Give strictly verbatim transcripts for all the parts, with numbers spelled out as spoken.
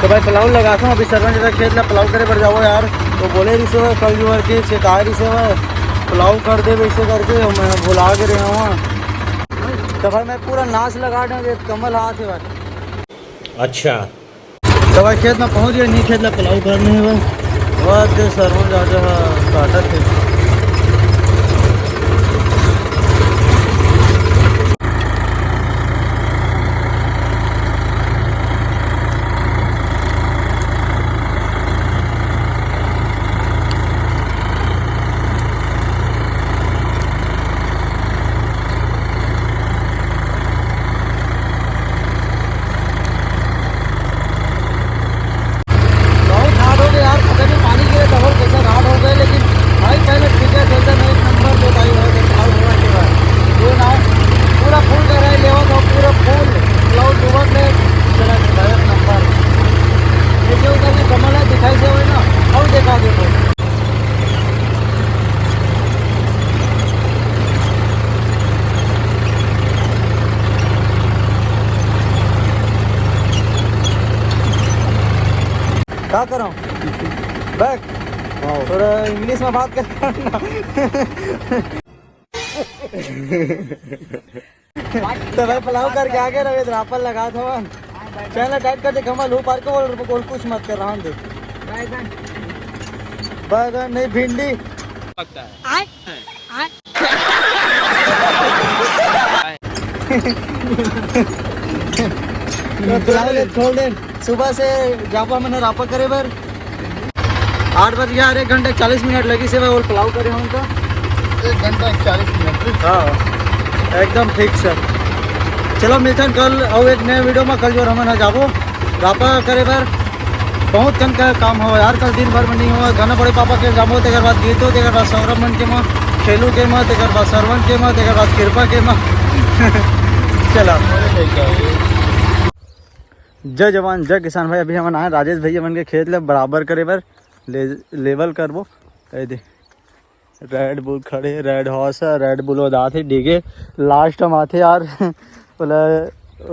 तो भाई, पलाव लगाथों, अभी सरवन जगह खेत ला पलाव करे बर जाबो यार। तो बोले रिसे हुआ कल जुवर के चेताए रिसे हुआ, पलाव कर दे वैसे करके, मैं भुला के रहे हूँ। तो भाई, मैं पूरा नाश लगा दे, कमल हाथ है भाई। अच्छा। तो भाई, खेत में पहुँच गए, नहीं खेत ला पलाव करने हुए। वह दे सरवन राजा हा काटा थे। बहुत हार्ड हो गए यार, पता नहीं पानी गिरे तो और कैसा हार्ड हो गए, लेकिन भाई पहले ठीक है, चलते नहीं, एक नंबर जो भाई हो गए, हार्ड होने के बाद जो ना पूरा फुल कर रहे लेवल था, पूरा फुल क्लाउड डुबक में चला गया एक नंबर। ये जो उधर में कमल है, दिखाई दे हुए ना, और दिखा दे भाई। का करो? बैक। हाँ। थोड़ा इंग्लिश में बात कर। तो भाई, पलाव करके आ गए रविंद्र, रापल लगा था वन। चैनल टाइट कर दे, कमल हो पार को बोल, बोल कुछ मत कर रहा दे। बैगन। बैगन नहीं, भिंडी। लगता है। आय। आय। तो फिलहाल ये खोल दे। सुबह से जाबो हमन रापा करे बर। आठ बज गया, अरे एक घंटे चालीस मिनट लगी से भाई, और पलाव करे हम तो। एक घंटा चालीस मिनट। हाँ, एकदम ठीक से। चलो, मिलते हैं कल और एक नए वीडियो में। कल जो हमन ह जाबो रापा करे बर। बहुत कन का काम हो यार, कल दिन भर में नहीं हुआ। घना बड़े पापा के जामो, तेकर बाद गीतो, तेकर बाद सौरभ मन के माँ, खेलू के माँ, तेकर बाद सरवन के माँ, तेकर बाद कृपा के माँ। चला। जय जवान, जय किसान भाई। अभी हमन आए राजेश भैया मन के खेत ले बराबर करे बर, ले, लेवल करबो। ए दे। रेड बुल खड़े, रेड हॉर्स है, रेड बुल उदात है, डिगे लास्ट में आथे यार। बोला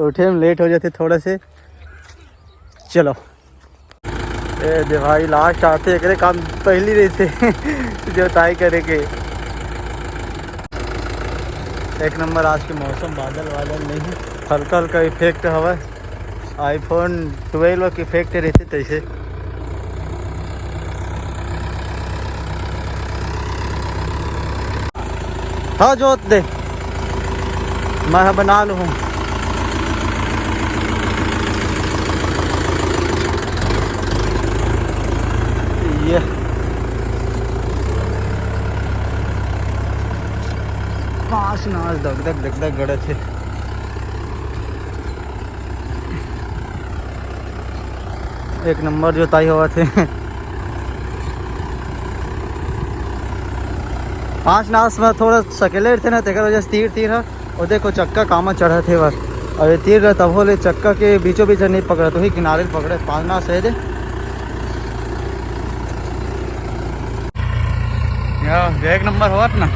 उठे में लेट हो जाते थोड़ा से। चलो, ए दे भाई, लास्ट आते, एकरे काम पहली रहते। जोताई करे के। एक नंबर आज के मौसम, बादल वादल नहीं, हल्का हल्का इफेक्ट हवा। iPhone twelve के इफेक्ट रहते तैसे। हाँ, जोत दे, मैं ह बना लूँ। ये पास नाच दग दग दग दग गड़त हे। एक नंबर जोताई होवत हे। पाँच नास में थोड़ा सकेले रहिथे ना, तेकर वजह से तीर तीर ह। और देखो चक्का कामा चढ़त हे बर। और ये तीर रह तभो ले चक्का के बीचों बीच नहीं पकड़त, वही किनारे पकड़े। पाँच नास है दे। या, एक नंबर होवत ना।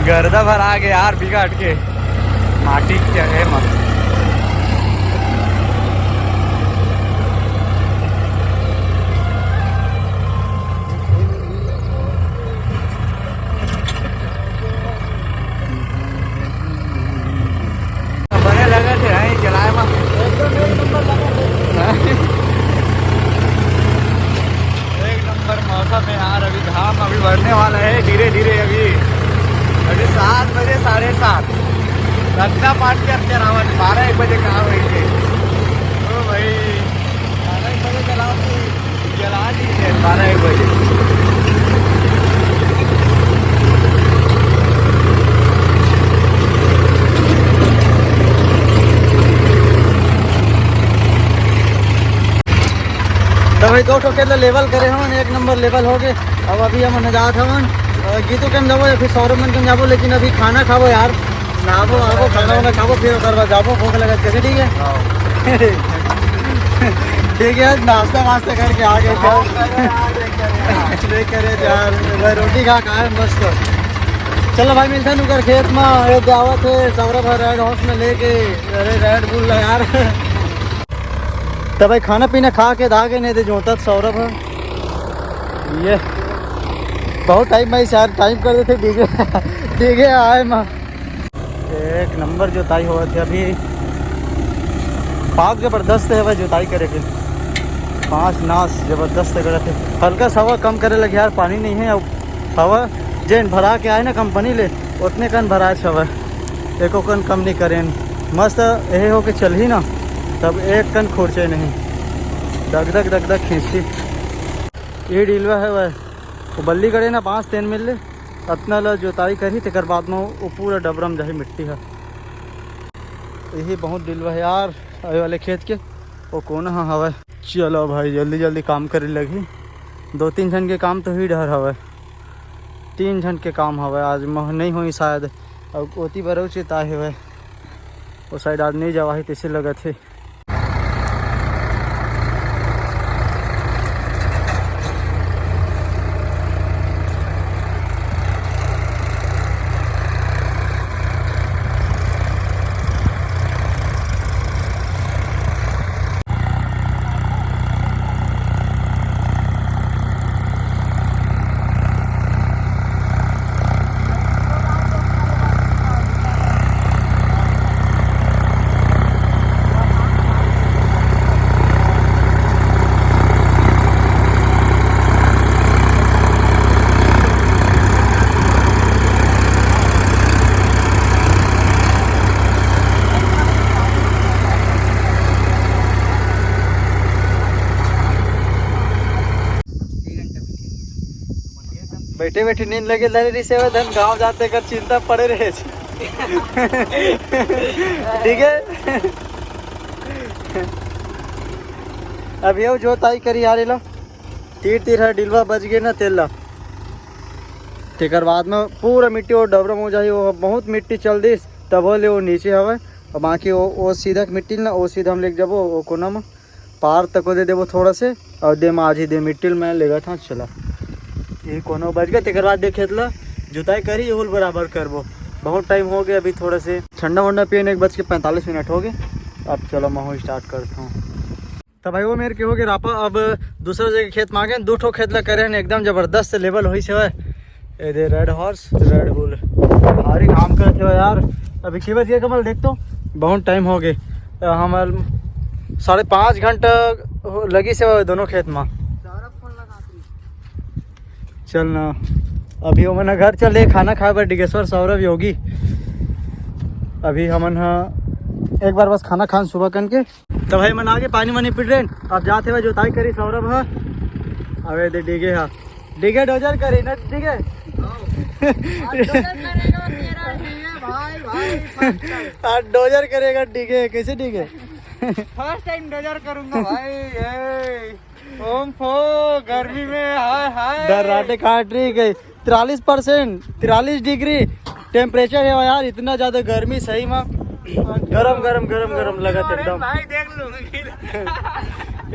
गर्दा भर आ गए यार, बिगड़ के माटी के है मत। बने लगे थे, हाँ, चलाए में। एकदम एक नंबर लगा थे। एक नंबर मौसम है यार, अभी घाम अभी बढ़ने वाला है धीरे धीरे। अभी, अभी सात बजे, साढ़े सात। रत्ना पाठ के अब चलावन, बारह एक बजे कहाँ होंगे? ओ भाई, बारह एक बजे चलाओ, जला दीजिए बारह एक बजे। तो भाई, दो ठो खेत ला लेवल करे हमन, एक नंबर लेवल हो गए। अब अभी हमन जात हवन, अ, गीतू के हम जाबो या फिर सौरभ मन के हम जाबो, लेकिन अभी खाना खाबो यार, नहाबो आबो, खाना वाना खाबो, फिर ओकर बाद जाबो, भूख लगत कैसे, ठीक है? हाँ। ठीक है, नाश्ता वास्ता करके आ गए थे। नहीं करे यार, भाई रोटी खा खाए मस्त। चलो भाई, मिलते हैं ऊपर खेत में। ये दावत है सौरभ है रेड हॉर्स में लेके। अरे रेड बुल ला यार। तो भाई खाना पीना खा के दागे नहीं दे जोता सौरभ है। ये बहुत टाइम भाई यार, टाइम कर देते डीगे। डीगे आए माँ। एक नंबर जोताई होवत हे अभी। पाक जबरदस्त हे भाई जोताई करे के। पाँच नास जबरदस्त करत हे। हल्का सा हवा कम करे लगे यार, पानी नहीं है। अब हवा जेन भरा के आए ना कंपनी ले, उतने कन भराए हवा। एको कन कम नहीं करेन। मस्त यही हो के चलही ना, तब एक कन खोरचे नहीं। दग दग दग दग खींचती। ये डीलवा है वह, वो बल्ली गड़े ना बांस तेन मिल ले, अतना ल जोताई करही, तेकर बाद में वो पूरा डबरम जाही मिट्टी ह। यही बहुत डीलवा है यार, आए वाले खेत के। वो कोना ह हवय। चलो भाई, जल्दी जल्दी काम करे लगही। दो तीन झन के काम तो ही डहर हवय, तीन झन के काम हवय, आज मह नहीं होई शायद। अब ओती बरो चिताए हवय, वो साइड आज नहीं जवाही तैसे लगत हे। बैठे बैठे नींद लगे धरे रहिसे, धन गाँव जाते कर चिंता पड़े रहे। ठीक है, अभी अउ जोताई करी यार, एला तीर तीर हर डिलवा बच गए ना तेल ला। तेकर बाद में पूरा मिट्टी वो डबरम हो जाही, वो बहुत मिट्टी चल दिस, तब ले वो नीचे हवे। और बाकी वो, वो सीधा मिट्टी ना, वो सीधा हम लेके जाबो वो कोना में। पार तको दे देबो थोड़ा से, और दे में आज ही दे मिट्टी में लेगा था चला। ये कोनो बच गए, तेकर बाद दे खेत ला जुताई करी, होल बराबर करबो। बहुत टाइम हो गया, अभी थोड़ा से ठंडा वंडा पिए ने एक बज के पैंतालीस मिनट हो गए। अब चलो मैं स्टार्ट करता हूँ। तो भाई वो मेरे के हो गए रापा, अब दूसरा जगह खेत में आ गए, दो ठो खेत ला करे हैं, एकदम जबरदस्त लेवल होई से। ये दे रेड हॉर्स, रेड बुल, भारी काम करते हो यार। अभी की बज गया कमल, देख तो बहुत टाइम हो गए। अ, हमार साढ़े पाँच घंटा हो-, लगी से दोनों खेत में। चल ना, अभी वो मन घर चले खाना खाए बर डिगेश्वर, सौरभ, योगी। अभी हमन हा एक बार बस खाना खान सुबह कन के, तो भाई मन आगे पानी वानी पी रहे हैं। अब जाते हुए जोताई करी सौरभ हा। अबे दे डिगे हा, डिगे डोजर करी ना डिगे। आज डोजर करेगा मेरा डिगे भाई, भाई, first time। आज डोजर करेगा डिगे, कैसे डिगे? First time डोजर करूंगा भाई, ये। ओम फो, गर्मी में, हाय, हाय। दर्राटे काट रही गई। तिरालीस परसेंट, तिरालीस डिग्री टेम्परेचर है यार, इतना ज्यादा गर्मी सही में। गरम, गरम, गरम, गरम लगत एकदम। भाई देख लो।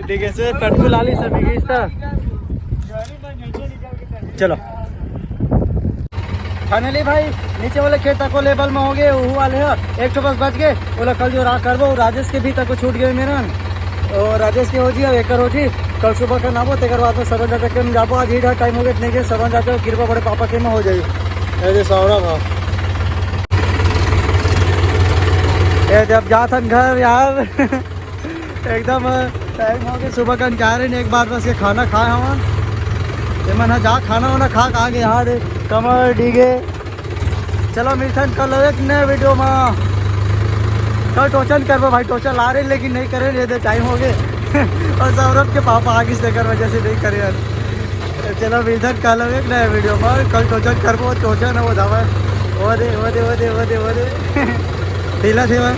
ठीक है, सर, पेट्रोल आली सभी की इस तरह। चलो। फाइनली भाई, नीचे वाले खेत तको लेवल में हो गए, वो वाले ह, एक ठो बस बच गए, ओला कल जो राह करबो, राजेश के भी तको छूट गए मेरन। और राजेश के हो जी, अब एकर हो जी, कल सुबह का नाबो, तेकर बाद में सरवन चाचा के हम जाबो, आज ही टाइम हो गए, इतने के सरवन चाचा के कृपा बड़े पापा के में हो जाई। ए दे सौरभ ह। ए दे अब जात हन घर यार। एकदम टाइम हो गया, सुबह का निकाल रहे हैं, एक बार बस ये खाना खाए हवन। ये मन जा खाना वाना खा के आ गए यार, कमर डीगे। चलो मिलथन कल एक नए वीडियो में। कल टोचन करबो भाई, टोचन ला रहे लेकिन नहीं करे, ये दे टाइम हो गए। और सौरभ के पापा आगे से कर वजह से नहीं करे यार। चलो मिलथन कल एक नए वीडियो में, कल टोचन करबो, टोचन वो धावा। वो दे, वो दे, वो दे, वो दे, वो दे। ढीला थे भाई।